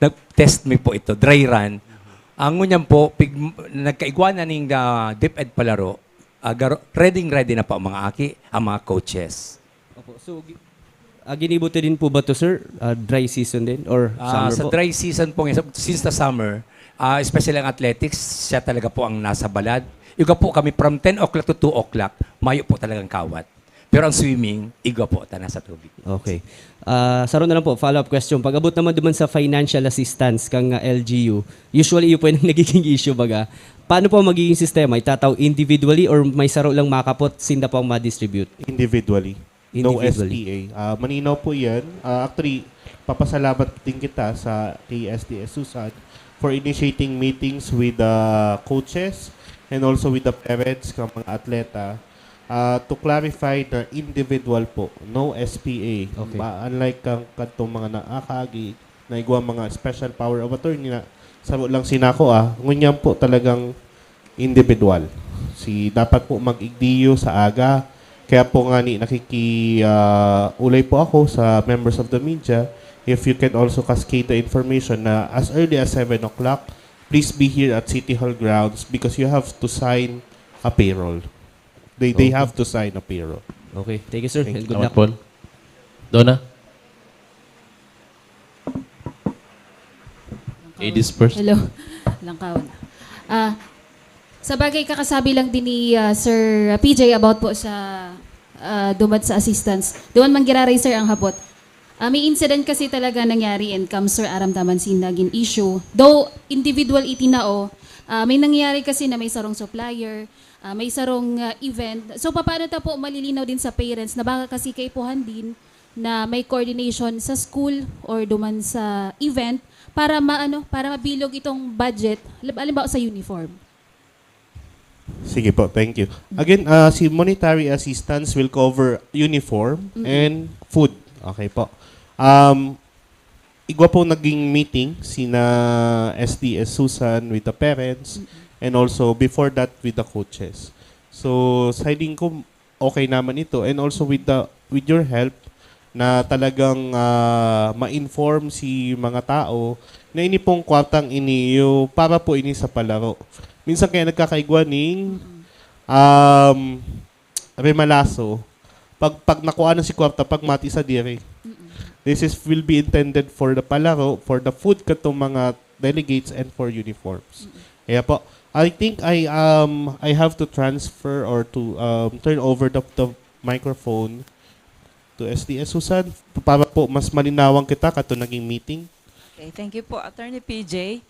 nag-test mi po ito, dry run. Ang ngunyan po, pig-, nagkaigwa na ning, ah, DepEd palaro, ah, garo, ready, ready na po ang mga aki, ang mga coaches. Opo, so, gi-, ah, ginibo ta din po ba to, sir? Ah, dry season din? Or Ah, summer sa po? Dry season po, ngayon, since the summer, ah, especially ang athletics, siya talaga po ang nasa balad. Igwa po kami from ten o'clock to two o'clock, mayo po talagang kawat. Pero ang swimming, igwa po ta nasa tubig. Okay. Ah, saro na lang po, follow-up question. Pag-abot naman duman sa financial assistance kang, ah, L G U, usually, yun po yung nagiging issue, baga. Paano po ang magiging sistema? Itatao individually or may saro lang makapot, sinda po ang ma-distribute? Individually. No Individually. S P A. Ah, maninaw po yan. Ah, actually, papasalamat din kita sa K S D S Susan for initiating meetings with the coaches and also with the parents ng mga atleta, ah, to clarify na individual po, no S P A. Okay. Ma-, unlike kang kadtong mga nakaagi, na igwa mga special power of attorney na saro lang sinako, ah. Ngunyan po talagang individual. Si, dapat po mag-igdiyo sa aga. Kaya po nga ni nakiki-, ah, ulay po ako sa members of the media, if you can also cascade the information na as early as seven o'clock, please be here at City Hall grounds because you have to sign a payroll. They, they Okay. have to sign a payroll. Okay. Thank you, sir. Thank And you. good Salamat, luck. Paul. Donna? Ladies first. Hello. Langkaw na. Ah, sa bagay, kakasabi lang din ni, ah, Sir P J about po sa, ah, duman sa assistance. Duman man giraray, sir, ang hapot. Ah, may incident kasi talaga nangyari and comes, sir, aram ta man sin nagin issue. Though individual itinao, Ah, may nangyayari kasi na may sarong supplier, ah, may sarong, ah, event. So, papaano ta po malilinaw din sa parents na baka kasi kaipuhan din na may coordination sa school or duman sa event para maano, para mabilog itong budget, halim-, halimbawa sa uniform? Sige po, thank you. Again, ah, si monetary assistance will cover uniform Mm-mm. and food. Okay po. Um, igwa po naging meeting sina S D S Susan with the parents Mm-mm. and also before that with the coaches. So, sa hiling ko, okay naman ito. And also with the with your help na talagang ah, ma-inform si mga tao na ini pong kwartang ini yung para po ini sa palaro. Minsan kaya nagkakaigwa ning Mm-mm. um, remalaso pag pag nakuha na si kwarta pag mati sa diri. Mm-mm. This is will be intended for the palaro, for the food katong mga delegates and for uniforms. Mm-mm. Kaya po, I think I um I have to transfer or to um turn over the, the microphone to S D S Susan para po mas malinawan kita kato naging meeting. Okay, thank you po, Attorney P J.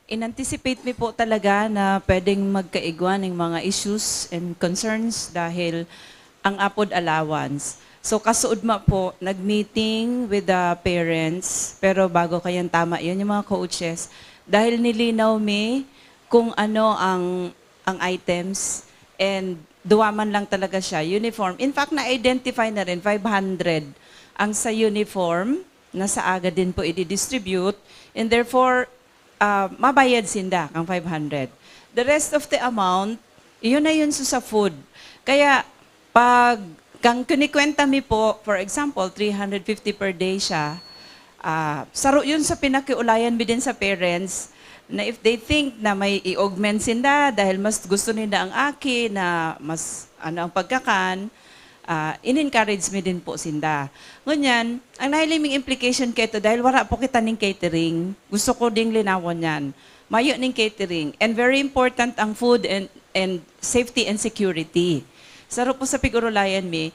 In-anticipate mi po talaga na pwedeng magkaigwa ng mga issues and concerns dahil ang apod allowance. So, kasuodma po, nag-meeting with the parents, pero bago kayan tama yun, yung mga coaches, dahil nilinaw mi kung ano ang, ang items and duwa man lang talaga siya, uniform. In fact, na-identify na rin, five hundred ang sa uniform na sa aga din po i-distribute, and therefore, ah, mabayad sinda kang five hundred. The rest of the amount, iyon na yun sa, sa food. Kaya, pag, kang kinikwenta mi po, for example, three hundred fifty per day siya, ah, saro yun sa pinakiulayan mi din sa parents, na if they think na may i-augment sinda dahil mas gusto nila ang aki na mas ano ang pagkakan, ah, in-encourage mi din po sinda. Ngunyan, ang nahiling ming implication kaito, dahil wala po kita ning catering, gusto ko ding linawon yan. Mayo ning catering. And very important ang food and, and safety and security. Saro po sa pigurulayan mi.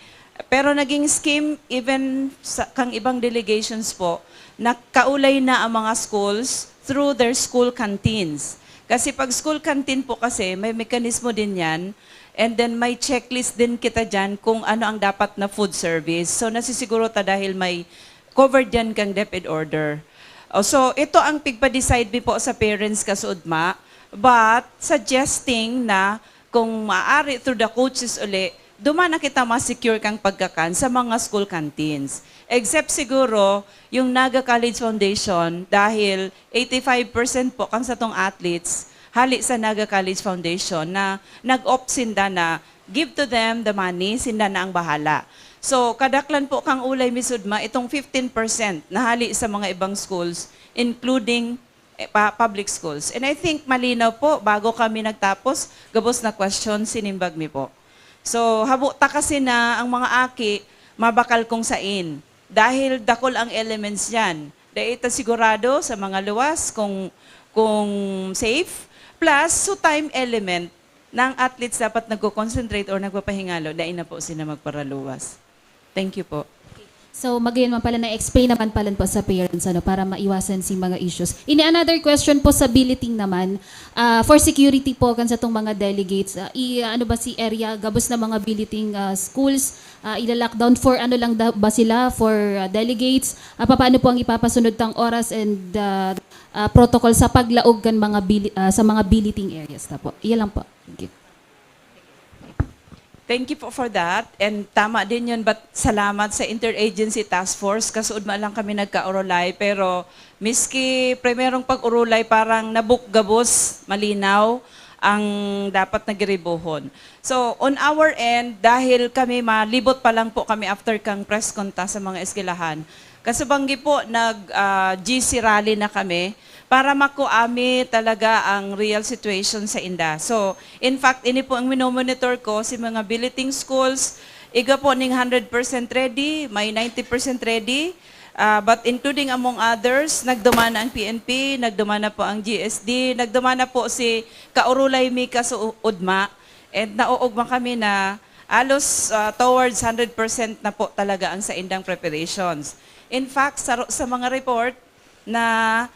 Pero naging scheme even sa, kang ibang delegations po, nakaulay na ang mga schools through their school canteens. Kasi pag school canteen po kasi, may mekanismo din yan. And then may checklist din kita dyan kung ano ang dapat na food service. So nasisiguro ta dahil may covered yan kang DepEd order. Oh, so ito ang pigpa-decide mi po sa parents kasuodma, but suggesting na kung maaari through the coaches uli, duman na kita ma-secure kang pagkakan sa mga school canteens. Except siguro yung Naga College Foundation, dahil eighty-five percent po kang satong athletes hali sa Naga College Foundation na nag-opt sinda na give to them the money, sinda na ang bahala. So, kadaklan po kang ulay mi sudma itong fifteen percent na hali sa mga ibang schools, including eh, pa, public schools. And I think malinaw po, bago kami nagtapos, gabos na question, sinimbag mi po. So, habo ta kasi na ang mga aki, mabakal kung sain. Dahil dakul ang elements niyan. Dai ta sigurado sa mga luwas kung, kung safe. Plus, so time element na ang athletes dapat nagko-concentrate or nagpapahingalo, dai na po sila magparaluwas. Thank you po. So, magayon man pala, na-explain naman pala po sa parents, ano, para maiwasan si mga issues. Ini another question po sa billeting naman, ah, for security po kan satong mga delegates, ah, i, ano ba si area, gabos na mga billeting, ah, schools, ah, ila-lockdown for ano lang da, ba sila, for, ah, delegates? Ah, papaano po ang ipapasunod tang oras and, ah, ah, protocol sa paglaog kan mga bili, ah, sa mga billeting areas ta po? Iya lang po. Thank you. Thank you po for that. And tama din yun, but salamat sa Interagency Task Force. Kasuod man lang kami nagkaurulay, pero miski primerong pag-urulay, parang nabukgabos, malinaw ang dapat na giribohon. So, on our end, dahil kami malibot pa lang po kami after kang press con ta sa mga eskwelahan, kasubanggi po, nag, ah, G C rally na kami para makuami talaga ang real situation sa inda. So, in fact, ini po ang minomonitor ko, si mga billeting schools, iga po ning hundred percent ready, may ninety percent ready, ah, but including among others, nagduman na ang P N P, nagduman na po ang G S D, nagduman na po si Kaurulay Mika sa U-, Udma, and nauugma kami na alos, ah, towards hundred percent na po talaga ang saindang preparations. In fact, sa, sa mga report, na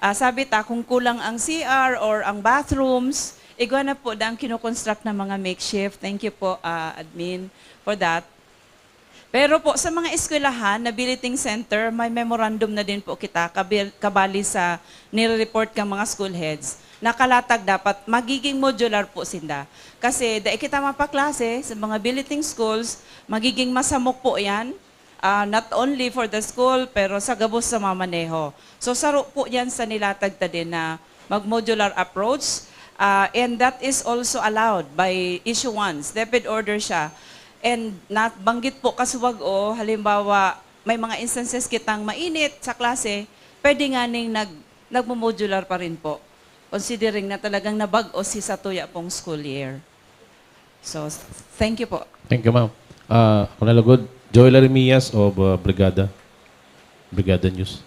Ah, sabi ta, kung kulang ang C R or ang bathrooms, igwa na po da ang kinoconstruct na mga makeshift. Thank you po, ah, admin, for that. Pero po, sa mga eskwelahan na billeting center, may memorandum na din po kita kabil-, kabali sa nire-report kang mga school heads. Nakalatag dapat magiging modular po sinda. Kasi dai kita mapaklase sa mga billeting schools, magiging masamok po yan, ah, not only for the school, pero sa gabos sa mamaneho. So, saro po yan sa nilatag ta din na mag-modular approach, ah, and that is also allowed by issuance. DepEd order siya. And nabanggit po kasuwag o, halimbawa, may mga instances kitang mainit sa klase, pwede nga ning nag-, nagmo-modular pa rin po, considering na talagang nabag-o si sa tuya pong school year. So, thank you po. Thank you, ma'am. Ah, ako na lugod, Joel Arimias of, uh, Brigada. Brigada News.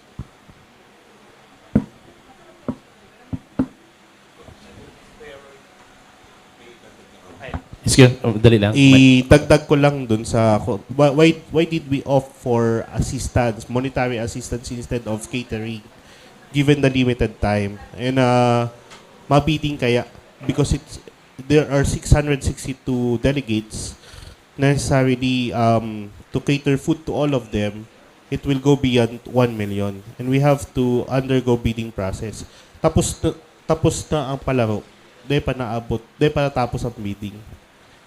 Excuse, oh, dali lang. Itagdag ko lang dun sa, why, why, why did we opt for assistance, monetary assistance instead of catering, given the limited time? And, uh, mabidding kaya, because it's, there are six hundred sixty-two delegates, necessarily, um, to cater food to all of them, it will go beyond one million. And we have to undergo bidding process. Tapos na, tapos na ang palaro. Di pa naabot, di pa natapos ang bidding.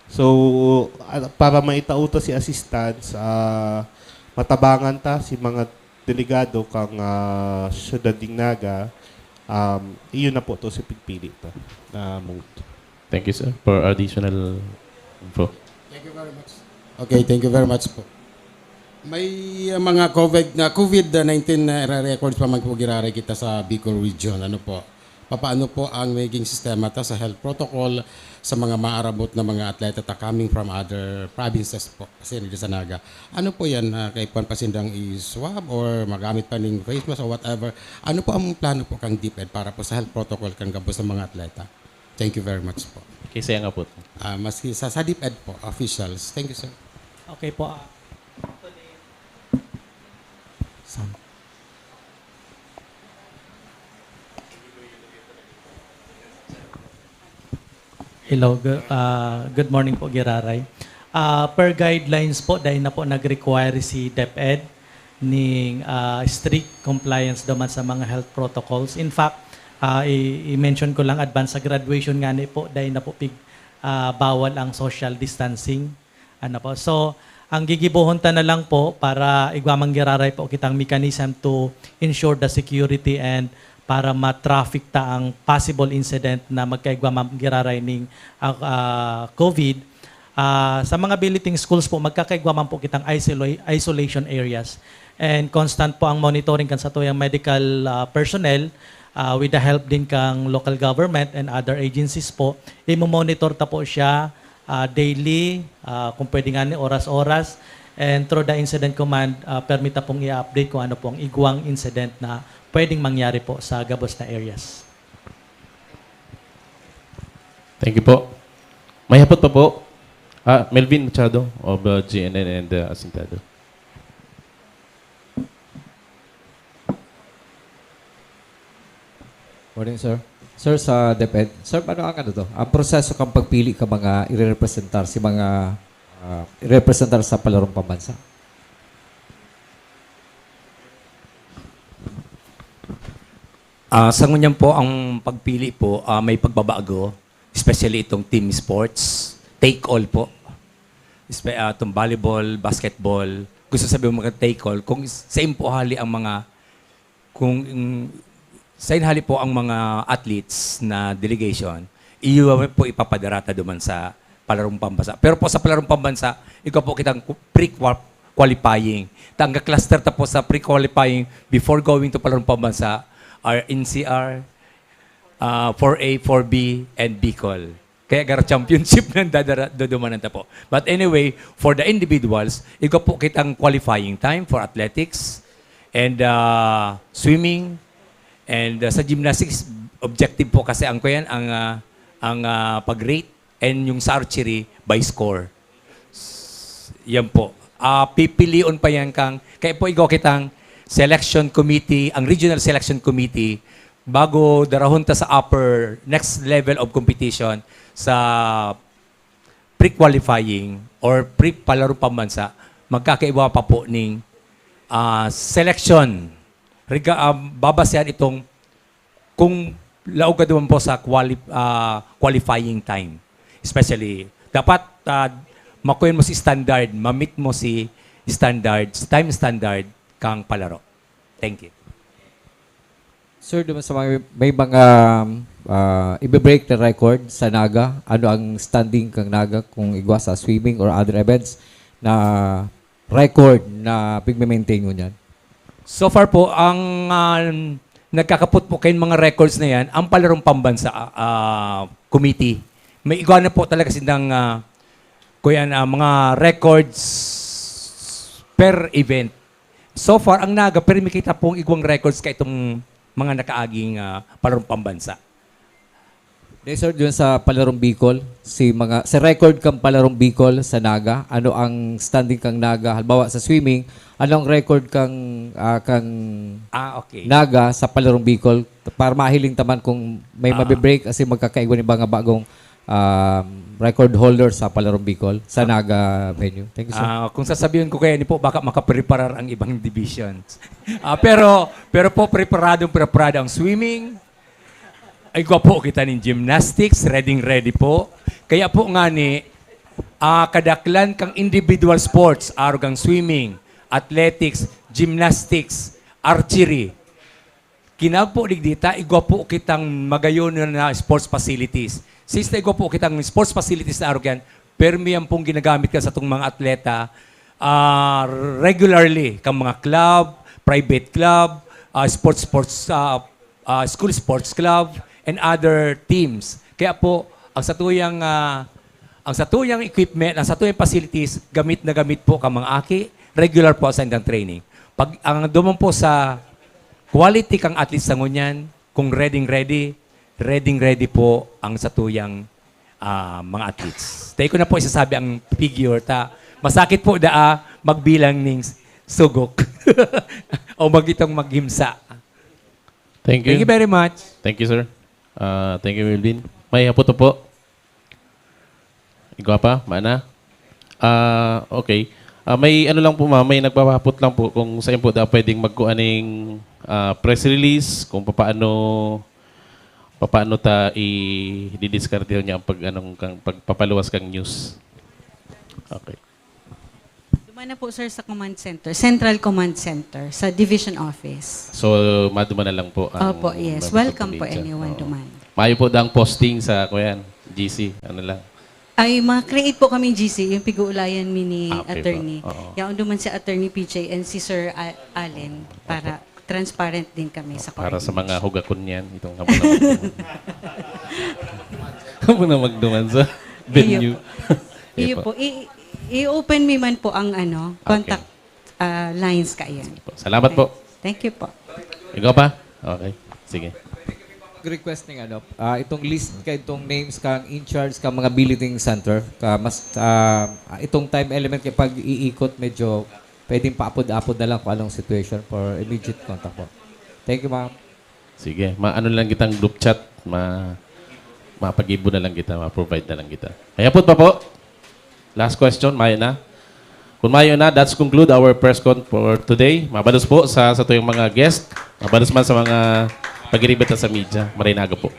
So, ah, para maitao ta si assistance, ah, matabangan ta si mga delegado kan, ah, Syudad nin Naga, um, iyon na po to si pigpili ta na mode. Thank you, sir. For additional info. Thank you very much. Okay, thank you very much po. May, uh, mga COVID na, COVID nineteen na records pa man po giraray kita sa Bicol Region. Ano po? Papaano po ang magiging sistema ta sa health protocol sa mga maarabot na mga atleta ta coming from other provinces po, sa Naga? Ano po yan? Ah, kaipuhan pa sindang i-swab or magamit pa ning face mask or whatever? Ano po ang plano po kang DepEd para po sa health protocol kan gabos sa mga atleta? Thank you very much po. Okay, saya nga po. Ah, maski sa, sa DepEd po, officials. Thank you, sir. Okay po, ah. Sam. Hello, gu-, ah, good morning po, Giraray. Ah, per guidelines po, dai na po nag-require si DepEd ning, ah, strict compliance duman sa mga health protocols. In fact, ah, i-, i-mention ko lang, advance sa graduation ngani po, dai na po pig-, ah, bawal ang social distancing. Ano po? So, ang gigibohon ta na lang po para igwa man giraray po kitang mechanism to ensure the security and para ma-traffic ta ang possible incident na magkaigwa man giraray ning, ah, ah, COVID. Ah, sa mga billeting schools po, magkakaigwa man po kitang isola-, isolation areas. And constant po ang monitoring kan satuyang medical, ah, personnel, ah, with the help din kang local government and other agencies po. Imo-monitor ta po siya, ah, daily, ah, kung pwede nga ni oras-oras. And through the incident command, ah, permi ta pong i-update kung ano pong igwang incident na pwedeng mangyari po sa gabos na areas. Thank you po. May hapot pa po. Ah, Melvin Machado of, uh, G N N and, uh, Asintado. Morning, sir. Sir, sa DepEd, sir, ano ang ano to? Ang proseso kang pagpili ka mga irerepresentar si mga, ah, irerepresentar sa palarong pambansa? Ah, sa ngunyan po, ang pagpili po, ah, may pagbabago, especially itong team sports, take all po. Espe-, ah, itong volleyball, basketball, gusto sabi mo mag-take all, kung s-, same po hali ang mga, kung, mm, same hali po ang mga athletes na delegation, iyo po ipapadarata duman sa palarong pambansa. Pero po sa palarong pambansa, igwa po kitang ku-, pre-qual-, qualifying. Tangga cluster ta po sa pre-qualifying before going to palarong pambansa are N C R, ah, four A, four B, and Bicol. Kaya gara championship nang dadara-, dudumanan ta po. But anyway, for the individuals, igwa po kitang qualifying time for athletics and, ah, swimming and, ah, sa gymnastics, objective po kasi ang kuyan, ang, ah, ang, ah, pag-rate and yung sa archery by score. S-, yan po. Ah, pipilion pa yan kang, kaya po igwa kitang selection committee, ang regional selection committee, bago darahon ta sa upper, next level of competition sa pre-qualifying or pre-palarong pambansa, magkakaiba pa po ning, ah, selection. Riga-, ah, babasehan itong kung laog ka duman po sa quali-, ah, qualifying time. Especially, dapat, ah, makuha mo si standard, ma-meet mo si standards, time standard kang palaro. Thank you. Sir, duman sa mga, may mga ah, ibe-break na record sa Naga? Ano ang standing kang Naga kung igwa sa swimming or other events na record na pigme-maintain ngunyan? So far po, ang ah, nagkakapot po kayong mga records na yan, ang palarong pambansa ah, committee. May igwa na po talaga silang ah, kuyan, ah, mga records per event. So far, ang Naga, pero may kita pong igwang records ka itong mga nakaaging ah, palarong pambansa. Dahil sir, dun sa Palarong Bicol, si mga, sa record kang Palarong Bicol sa Naga, ano ang standing kang Naga? Halimbawa sa swimming, ano ang record kang, ah, kang Ah, okay. Naga sa Palarong Bicol? Para mahiling taman kung may Ah. mabe-break kasi magkakaigwa ni mga bagong um, record holder sa Palarong Bicol, sa Naga venue. Thank you, sir. Ah, kung sasabihin ko kayo, hindi po, baka makapreparar ang ibang divisions. Ah, pero, pero po, preparadong preparado ang swimming. Ay, igwa po kita ning gymnastics, ready, ready po. Kaya po nga ni, ah, kadaklan kang individual sports, arog ang swimming, athletics, gymnastics, archery. Kinaog po digdi ta, igwa po kitang magayon na sports facilities. Since na igwa po kitang sports facilities na arog yan, permi yan pong ginagamit ka sa itong mga atleta ah, regularly, kang mga club, private club, ah, sports, sports, ah, ah, school sports club, and other teams. Kaya po, ang satuyang, ah, ang satuyang equipment, ang satuyang facilities, gamit na gamit po kang mga aki, regular po sa indang training. Pag ang duman po sa quality kang athletes sa ngunyan, kung ready, ready, ready, ready po ang satuyang ah, mga athletes. Tayo ko na po isasabi ang figure ta. Masakit po daa magbilang ning sugok o magitong maghimsa. Thank you. Thank you very much. Thank you, sir. Ah, thank you, Wilvin. May hapot po. Igwa pa? Mana? Ah, okay. Ah, may ano lang po, ma'am, may nagpapahapot lang po kung saan po daw pwedeng magkuha ning ah, press release, kung papaano papaano ta i-didiskartehon niya ang pag anong kang pagpapaluwas kang news. Okay. Duman na po, sir, sa command center, central command center, sa division office. So, maduma na lang po ang Opo, yes. members of Welcome the po, media. anyone Oo. Duman. Mayo po daang posting sa kuyan, G C, ano lang. Ay, mga create po kami, G C, yung pig-uulayan mi ni Ah, okay po. attorney. Oo. Yaon duman si attorney P J and si Sir A- Allen para transparent din kami sa Para sa mga coordination. hugakon niyan, itong habo na magduman. Habo na magduman sa venue. Iyo po. I- i-open mi man po ang ano, Okay. contact ah, lines kaiyan. Salamat po. Thank you po. Ikaw pa? Okay. Sige. Request ning ano, ah, itong list ka, itong names kang in charge ka mga billeting center, ka mas ah, itong time element kay pag-iikot medyo pwedeng paapod-apod na lang kung anong situation for immediate contact po. Thank you, ma'am. Sige, maano lang kitang group chat, ma mapag-ibo na lang kita, ma-provide na lang kita. Kaya po pa po. Last question, mayo na. Kung mayo na, that's conclude our press con for today. Mabalos po sa sa tuyong mga guest. Mabalos man sa mga pag-iribit sa media. Maray na aga po.